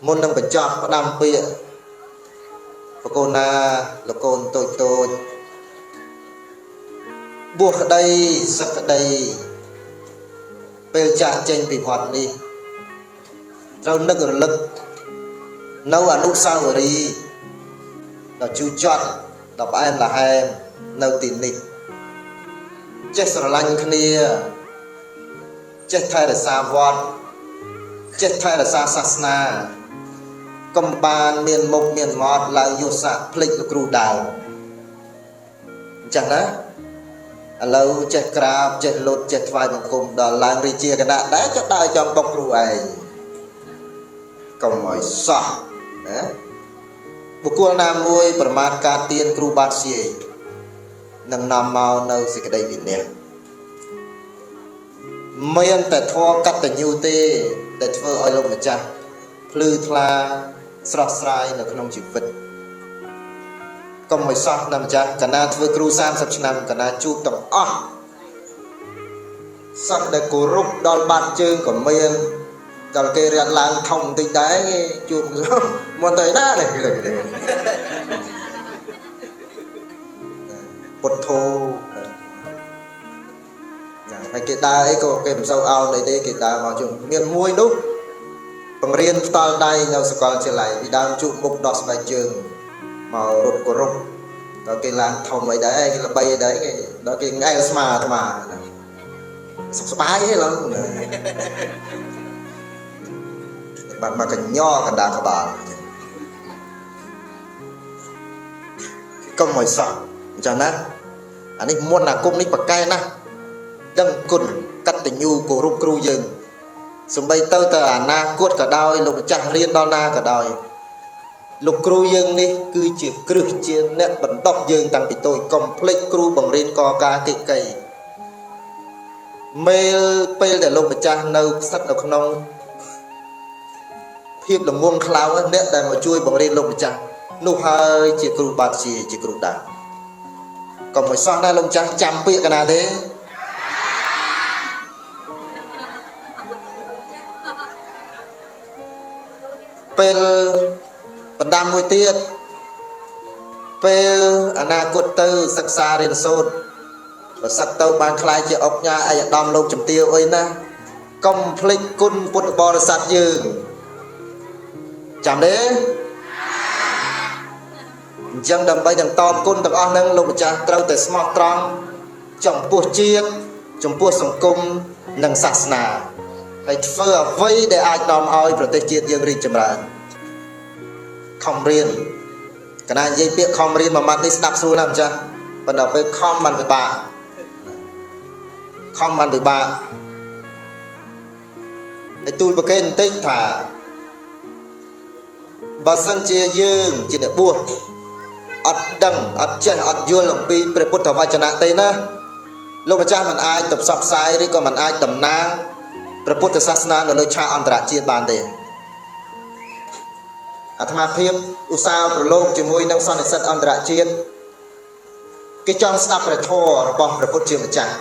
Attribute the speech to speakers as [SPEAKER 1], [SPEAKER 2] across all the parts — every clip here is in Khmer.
[SPEAKER 1] មុននឹងបញ្ចប់ផ្ដាំពាក្យបកូនណាលោកកូនតូចតូចបួសក្តីសឹកក្តីពេលចាក់ចេញពីវត្តនេះត្រូវនឹករលឹកនៅអនុស្សាវរីយ៍ដ៏ជូរចត់ដ៏ផ្អែមល្ហែមនៅទីនេះចេះស្រឡាញ់គ្នាចេះថែរក្សាវត្តចេះថែរក្សាសាសនាកុំបានមានមុខមានមាត់ឡើងយុស័កភ្លេចលោកគ្រូដើមអញ្ចឹងណាឥឡូវចេះក្រាបចេះលុតចេះថ្វាយបង្គំដល់ឡើងរាជាគណៈដែរចុះដើរចំបុកគ្រូឯងកុំឲ្យសោះណាបុគ្គលណាមួយប្រមាថការទៀនគ្រូបាត់ជាយនឹងនាំមកនៅសេចក្តីវិន័យមានតែធម៌កតញ្ញូទេដែលធ្វើឲ្យលោកម្ចាស់ភ្លឺថ្លាស្រស់ស្រាយនៅក្នុងជីវិតកុំឲ្យសោះណាម្ចាស់កាលណាធ្វើគ្រូ30ឆ្នាំកាលណាជួបទាំងអស់សោះដែលគោរពដល់បាតជើងក៏មានដល់គេរៀនឡើងធំបន្តិចដែរគេជួបមុនទៅណានេះពុទ្ធោណាហើយគេដើរអីក៏គេមិនសូវអោនអីទេគេដើរមកជុំមានមួយនោះបង្រៀនផ្ទាល់ដៃនៅសាកលវិទ្យាល័យពីដើមជួបមុខដោះស្បែកជើងមករត់គោរពដល់គេឡើងធំអីដែរគេល្បីអីដែរគេដល់គេងែលស្មាអាត្មាសុខសប្បាយទេឡើយបានមកកញ្ញកណ្ដាលក្បាលកុំឲ្យសោះអញ្ចឹងណាអានេះមុនអាគមនេះប្រកែណាស់ដឹងគុណកតញ្ញូគោរពគ្រូយើងសំបីទៅទៅអនាគតក៏ដោយលោកម្ចាស់រៀនដល់ណាក៏ដោយលោកគ្រូយើងនេះគឺជាគ្រឹះជាអ្នកបណ្ដុះយើងតាំងពីតូចកុំភ្លេចគ្រូបង្រៀនកកាកិកីមេលពេលដែលលោកម្ចាស់នៅស្ថិតនៅក្នុងភាពល្ងងខ្លៅអ្នកដែលមកជួយបង្រៀនលោកម្ចាស់នោះហើយជាគ្រូបាត់ជាគ្រូដើមកុំឲ្យសោះណាលោកម្ចាស់ចាំពាក្យកណាទេពេលបណ្ដាំមួយទៀតពេលអនាគតទៅសិក្សារៀនសូត្របើសិកទៅបានខ្លាយជាអុកញ៉ាឯកឧត្តមលោកជំទាវអីណាកុំភ្លេចគុណពុទ្ធបរិស័ទយើងចាំទេអញ្ចឹងដើម្បីនឹងតបគុណទាំងអស់ហ្នឹងលោកម្ចាស់ត្រូវតែស្មោះត្រង់ចំពោះជាតិចំពោះសង្គមនិងសាសនាហើយធ្វើអ្វីដែលអាចនាំឲ្យប្រទេសជាតិយើងរីកចម្រើនខំរៀនកណានិយាយពាក្យខំរៀនមួយម៉ាត់នេះស្ដាប់ស្រួលណាស់ម្ចាស់ប៉ុន្តែពេលខំបានពិបាកខំបានពិបាកហើយទូលប្រកេនបន្តិចថាបើសិនជាយើងជាអ្នកបួសអត់ដឹងអត់ចេះអត់យល់អំពីព្រះពុទ្ធវចនៈទេណាលោកម្ចាស់មិនអាចទៅផ្សព្វផ្សាយឬក៏មិនអាចតំណាងព្រះពុទ្ធសាសនានៅលើឆាកអន្តរជាតិបានទេអាត្មាភាពឧស្សាហ៍ប្រឡូកជាមួយនឹងសន្និសីទអន្តរជាតិគេចង់ស្ដាប់ព្រះធម៌របស់ព្រះពុទ្ធជាម្ចាស់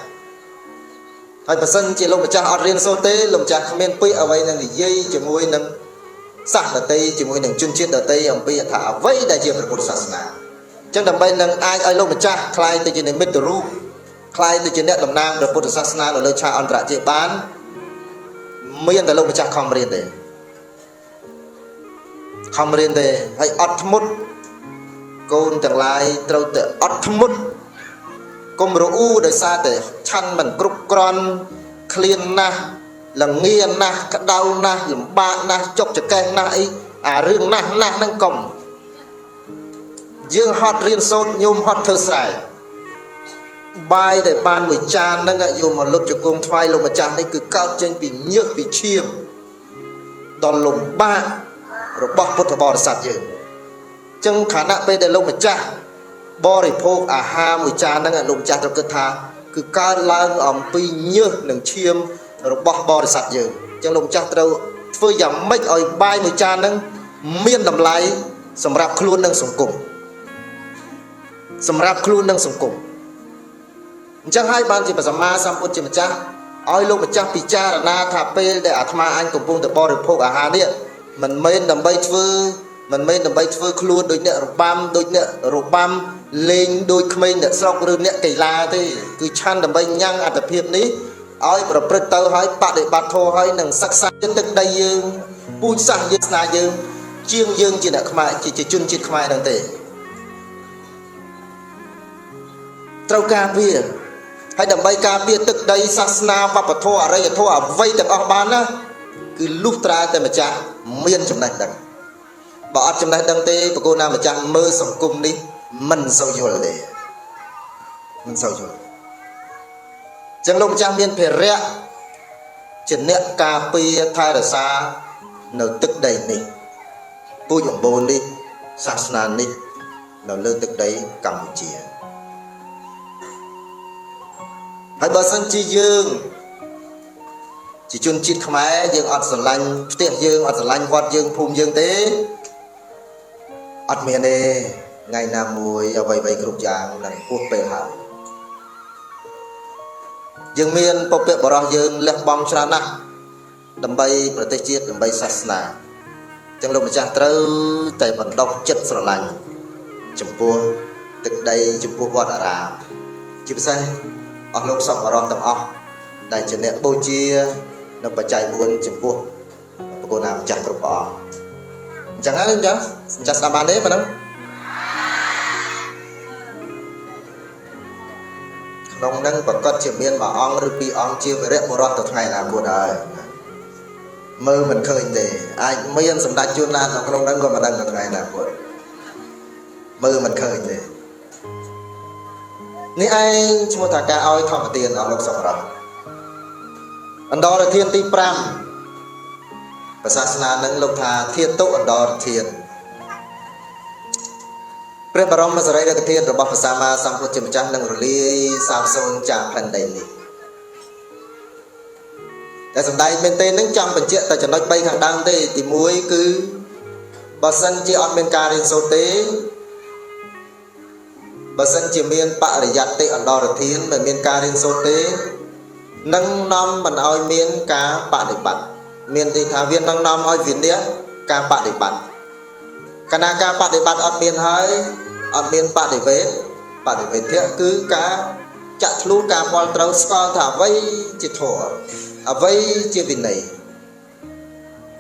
[SPEAKER 1] ហើយបើសិនជាលោកម្ចាស់អត់រៀនសូត្រទេលោកម្ចាស់គ្មានពាក្យអ្វីនឹងនិយាយជាមួយនឹងសាសដតីជាមួយនឹងជនជាតិដតីអំពីថាអ្វីដែលជាព្រះពុទ្ធសាសនាអញ្ចឹងដើម្បីនឹងអាចឲ្យលោកម្ចាស់ក្លាយទៅជានិមិត្តរូបក្លាយទៅជាអ្នកតំណាងព្រះពុទ្ធសាសនានៅលើឆាកអន្តរជាតិបានមានតែលោកម្ចាស់ខំរៀនទេខំរៀនទេហើយអត់ធ្មត់កូនទាំងឡាយត្រូវតែអត់ធ្មត់កុំរអ៊ូដោយសារតែឆាន់មិនគ្រប់គ្រាន់ឃ្លានណាស់ល្ងាណាស់ក្តៅណាស់លំបាកណាស់ចុកចកេះណាស់អីអារឿងណាស់ណាស់ហ្នឹងកុំយើងហត់រៀនសូត្រញោមហត់ធ្វើស្រែបាយដែលបានមួយចានហ្នឹងយកមកលុបជង្គង់ថ្វាយលោកម្ចាស់នេះគឺកើតចេញពីញើសពីឈាមដ៏លំបាករបស់ពុទ្ធបរិស័ទយើងចឹងខណៈពេលដែលលោកម្ចាស់បរិភោគអាហារមួយចានហ្នឹងលោកម្ចាស់ត្រូវគិតថាគឺកើតឡើងអំពីញើសនិងឈាមរបស់បរិស័ទយើងចឹងលោកម្ចាស់ត្រូវធ្វើយ៉ាងម៉េចឲ្យបាយមួយចានហ្នឹងមានតម្លៃសម្រាប់ខ្លួននិងសង្គមសម្រាប់ខ្លួននិងសង្គមអញ្ចឹងហើយបានជាព្រះសម្មាសម្ពុទ្ធជាម្ចាស់ឲ្យលោកម្ចាស់ពិចារណាថាពេលដែលអាត្មាអញកំពុងតែបរិភោគអាហារនេះ មិនមែនដើម្បីធ្វើមិនមែនដើម្បីធ្វើខ្លួនដូចអ្នករបាំដូចអ្នករបាំលេងដូចក្មេងអ្នកស្រុកឬអ្នកកីឡាទេគឺឆាន់ដើម្បីញ៉ាំងអត្តភាពនេះឲ្យប្រព្រឹត្តទៅឲ្យបដិបត្តិធម៌ឲ្យនឹងសិក្សាទឹកដីយើងពូជសាសន៍យើងស្នាយើងជាងយើងជាអ្នកខ្មែរជាជនជាតិខ្មែរហ្នឹងទេត្រូវការពារហើយដើម្បីការពារទឹកដីសាសនាវប្បធម៌អរិយធម៌អ្វីទាំងអស់បានណាគឺលុះត្រាតែម្ចាស់មានចំណេះដឹងបើអត់ចំណេះដឹងទេប្រគល់ណាម្ចាស់មើលសង្គមនេះមិនសូវយល់ទេមិនសូវយល់ចឹងលោកម្ចាស់មានភារៈជាអ្នកការពារថែរក្សានៅទឹកដីនេះពូជអម្បូរនេះសាសនានេះនៅលើទឹកដីកម្ពុជាហើយបើសិនជាយើងជាជនជាតិខ្មែរយើងអត់ស្រឡាញ់ផ្ទះយើងអត់ស្រឡាញ់វត្តយើងភូមិយើងទេអត់មានទេថ្ងៃណាមួយអ្វីៗគ្រប់យ៉ាងនឹងហួសពេលហើយយើងមានពពកបរោះយើងលះបង់ច្រើនណាស់ដើម្បីប្រទេសជាតិដើម្បីសាសនាចឹងលោកម្ចាស់ត្រូវតែបណ្ដុះចិត្តស្រឡាញ់ចំពោះទឹកដីចំពោះវត្តអារាមជាពិសេសអស់លោកសប្បុរសទាំងអស់ដែលជាអ្នកបូជានៅបច្ច័យ4ចំពោះប្រគល់ណាម្ចាស់គ្រប់ព្រះអង្គអញ្ចឹងហើយម្ចាស់ស្ដាប់បានទេប៉ុណ្ណឹងក្នុងនឹងប្រកាសជាមានមួយអង្គឬពីរអង្គជាវីរៈបុរសទៅថ្ងៃអនាគតហើយមើលមិនឃើញទេអាចមានសម្ដេចជួនណាតនៅក្នុងនឹងក៏មិនដឹងទៅថ្ងៃអនាគតមើលមិនឃើញទេនេះឯងឈ្មោះថាការឲ្យធម្មទានអស់លោកសប្បុរសអន្តរធានទី5សាសនានឹងលោកថាធាតុអន្តរធានព្រះបរមសារីរិកធាតុរបស់ព្រះសម្មាសម្ពុទ្ធជាម្ចាស់នឹងរលាយសាបសូន្យចាកផែនដីនេះតែសម្ដែងមែនទេនឹងចង់បញ្ជាក់តែចំណុច3ខាងដើមទេទី1គឺបើសិនជាអត់មានការរៀនសូត្រទេបើសិនជាមានបរិយត្តិអន្តរធានមិនមានការរៀនសូត្រទេនឹងនាំមិនឲ្យមានការបដិបត្តិមានន័យថាវានឹងនាំឲ្យវិន័យការបដិបត្តិកាលណាការបដិបត្តិអត់មានហើយអត់មានបដិវេទបដិវេធៈគឺការចាក់ធ្លូការពាល់ត្រូវស្គាល់ថាអ្វីជាធម៌អ្វីជាវិន័យ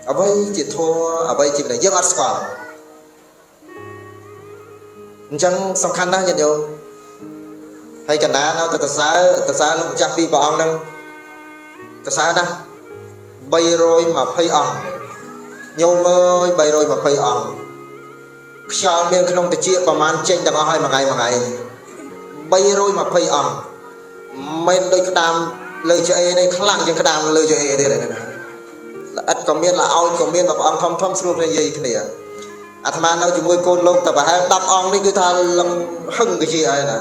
[SPEAKER 1] អ្វីជាធម៌អ្វីជាវិន័យយើងអត់ស្គាល់អញ្ចឹងសំខាន់ណាស់ញាតិញោមហើយកណ្ដាលនៅតែសរសើរលោកម្ចាស់ពីរព្រះអង្គហ្នឹងសរសើរណាស់320អង្គញោមអើយ320អង្គខ្យល់មានក្នុងតិចប្រមាណចេញទាំងអស់ហើយមួយថ្ងៃមួយថ្ងៃ320អង្គមិនដូចក្តាមលើឆ្អេនេះខ្លាំងជាងក្តាមលើឆ្អេទៀតណាល្អិតក៏មានល្អោចក៏មានព្រះអង្គធំធំស្រួលនិយាយគ្នាអាត្មានៅជាមួយកូនលោកតែប្រហែល10អង្គនេះគឺថាលឹងហឹងគឺជាហើយណា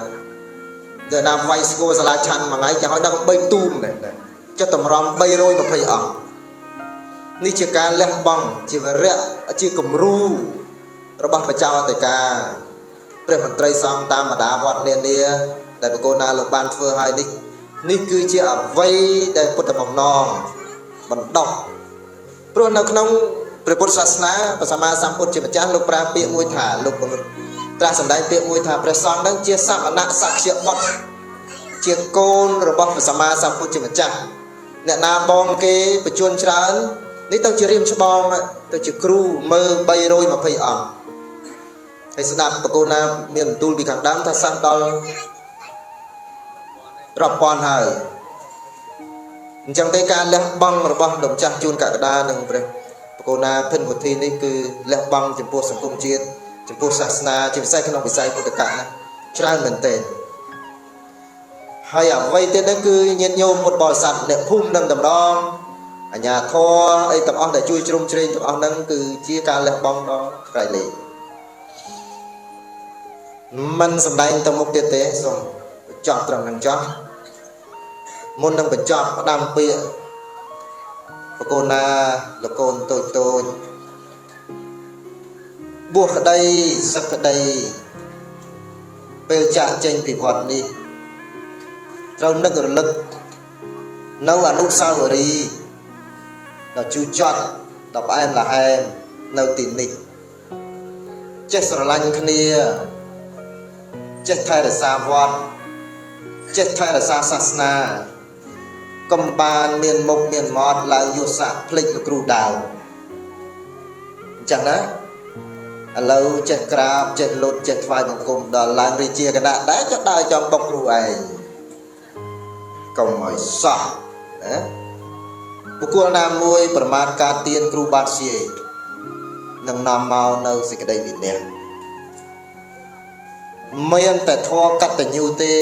[SPEAKER 1] តែណាវាយស្គរសាលាឆាន់មួយថ្ងៃចាំឲ្យដល់3ទូមដែរចិត្តតម្រាំ320អង្គនេះជាការលះបង់ជាវរៈជាគំរូរបស់បច្ចេកតិកាព្រះមន្ត្រីសង្ឃតាមបណ្ដាវត្តនានាដែលប្រគល់ណាលោកបានធ្វើឲ្យនេះគឺជាអ្វីដែលពុទ្ធបំណងបណ្ដោះព្រោះនៅក្នុងព្រះពុទ្ធសាសនាព្រះសម្មាសម្ពុទ្ធជាម្ចាស់លោកប្រើពាក្យមួយថាលោកត្រាស់សម្ដែងពាក្យមួយថាព្រះសង្ឃនឹងជាសមណៈសក្យបុត្រជាកូនរបស់ព្រះសម្មាសម្ពុទ្ធជាម្ចាស់អ្នកណាបងគេបញ្ជួនច្រើននេះទៅជារៀមច្បងទៅជាគ្រូមើល320អង្គហើយស្ដាប់ប្រគល់ណាមានបន្ទូលពីខាងដើមថាសះដល់រាប់ពាន់ហើយអញ្ចឹងទេការលះបង់របស់លោកម្ចាស់ជួនកក្កដានិងព្រះប្រគល់ណាភិនវុធីនេះគឺលះបង់ចំពោះសង្គមជាតិចំពោះសាសនាជាពិសេសក្នុងវិស័យពុទ្ធកៈណាច្រើនមែនទែនហើយអ្វីទៀតនោះគឺញាតិញោមពុទ្ធបរិស័ទអ្នកភូមិនឹងតម្រងអាជ្ញាធរអីទាំងអស់ដែលជួយជ្រោមជ្រែងទាំងអស់ហ្នឹងគឺជាការលះបង់ដល់ក្រៃលែងមិនសម្ដែងទៅមុខទៀតទេសូមបញ្ចប់ត្រឹមនឹងចោះមុននឹងបញ្ចប់ផ្ដាំពាក្យប្រគល់ណាលោកកូនតូចតូចបួសក្តីសឹកក្តីពេលចាក់ចេញពីវត្តនេះត្រូវនឹករលឹកនៅអនុស្សាវរីយ៍ដ៏ជូរចត់ដ៏ផ្អែមល្ហែម នៅទីនេះចេះស្រឡាញ់គ្នាចេះថែរក្សាវត្តចេះថែរក្សាសាសនាកុំបានមានមុខមានមាត់ឡើងយុស័កភ្លេចលោកគ្រូដើមអញ្ចឹងណាឥឡូវចេះក្រាបចេះលុតចេះថ្វាយបង្គំដល់ឡើងរាជាគណៈដែរចុះដើរចំបុកគ្រូឯងកុំឲ្យសោះណាបុគ្គលណាមួយប្រមាថការទៀនគ្រូបាទជានឹងនាំមកនៅសេចក្តីវិន័យមានតែធម៌កតញ្ញូទេ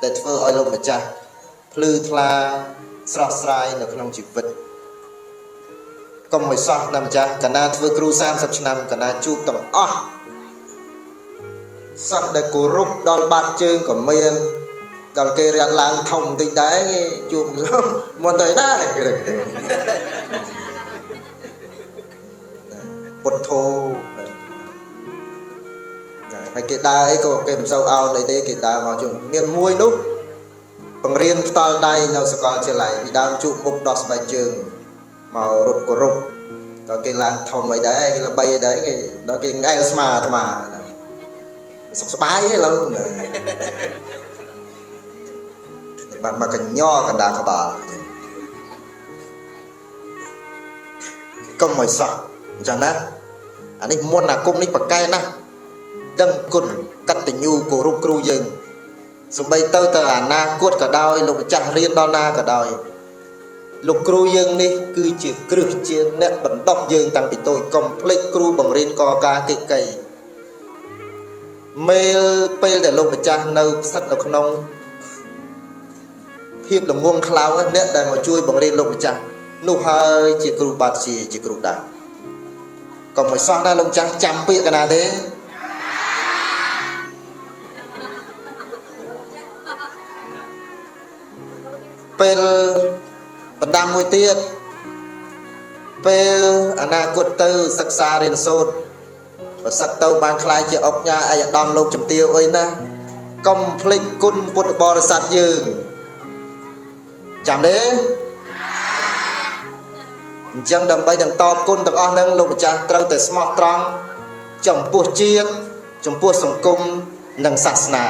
[SPEAKER 1] ដែលធ្វើឲ្យលោកម្ចាស់ភ្លឺថ្លាស្រស់ស្រាយនៅក្នុងជីវិតកុំឲ្យសោះណាម្ចាស់កាលណាធ្វើគ្រូ30ឆ្នាំកាលណាជួបទាំងអស់សោះដែលគោរពដល់បាតជើងក៏មានដល់គេរាត់ឡើងធំបន្តិចដែរគេជួបមុនទៅណាពុទ្ធោហើយគេដើរអីក៏គេមិនសូវអោនអីទេគេដើរមកជួបមានមួយនោះបង្រៀនផ្ទាល់ដៃនៅសាកលវិទ្យាល័យពីដើមជួបមុខដោះស្បែកជើងមករត់គោរពដល់គេឡើងធំអីដែរគេល្បីអីដែរគេដល់គេងែលស្មាអាត្មាសុខសប្បាយឯឡូវបានមកកញ្ញកណ្ដាលក្បាលកុំឲ្យសោះអញ្ចឹងណាអានេះមុនអាគមនេះប្រកែណាស់ដឹងគុណកតញ្ញូគោរពគ្រូយើងសំបីទៅទៅអនាគតក៏ដោយលោកម្ចាស់រៀនដល់ណាក៏ដោយលោកគ្រូយើងនេះគឺជាគ្រឹះជាអ្នកបណ្ដុះយើងតាំងពីតូចកុំភ្លេចគ្រូបង្រៀនកការកិច្ចកីមេលពេលដែលលោកម្ចាស់នៅស្ថិតនៅក្នុងភាពល្ងងខ្លៅអ្នកដែលមកជួយបង្រៀនលោកម្ចាស់នោះហើយជាគ្រូបាទជាគ្រូដែរកុំឲ្យសោះណាលោកម្ចាស់ចាំពាក្យកណាទេពេលបណ្ដាំមួយទៀតពេលអនាគតទៅសិក្សារៀនសូត្របើសិកទៅបានខ្លាយជាអុកញ៉ាឯកឧត្តមលោកជំទាវអីណាកុំភ្លេចគុណពុទ្ធបរិស័ទយើងចាំទេអញ្ចឹងដើម្បីនឹងតបគុណទាំងអស់ហ្នឹងលោកម្ចាស់ត្រូវតែស្មោះត្រង់ចំពោះជាតិចំពោះសង្គមនិងសាសនា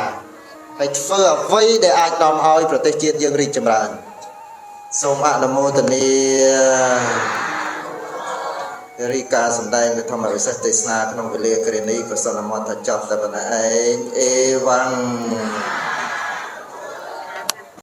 [SPEAKER 1] ហើយធ្វើអ្វីដែលអាចនាំឲ្យប្រទេសជាតិយើងរីកចម្រើនសូមអនុមោទនារីកាសម្ដែងធម្មវិសេសទេសនាក្នុងវេលាគ្រានេះក៏សន្មតថាចប់តែប៉ុណ្ណេះឯងអេវ៉ាំង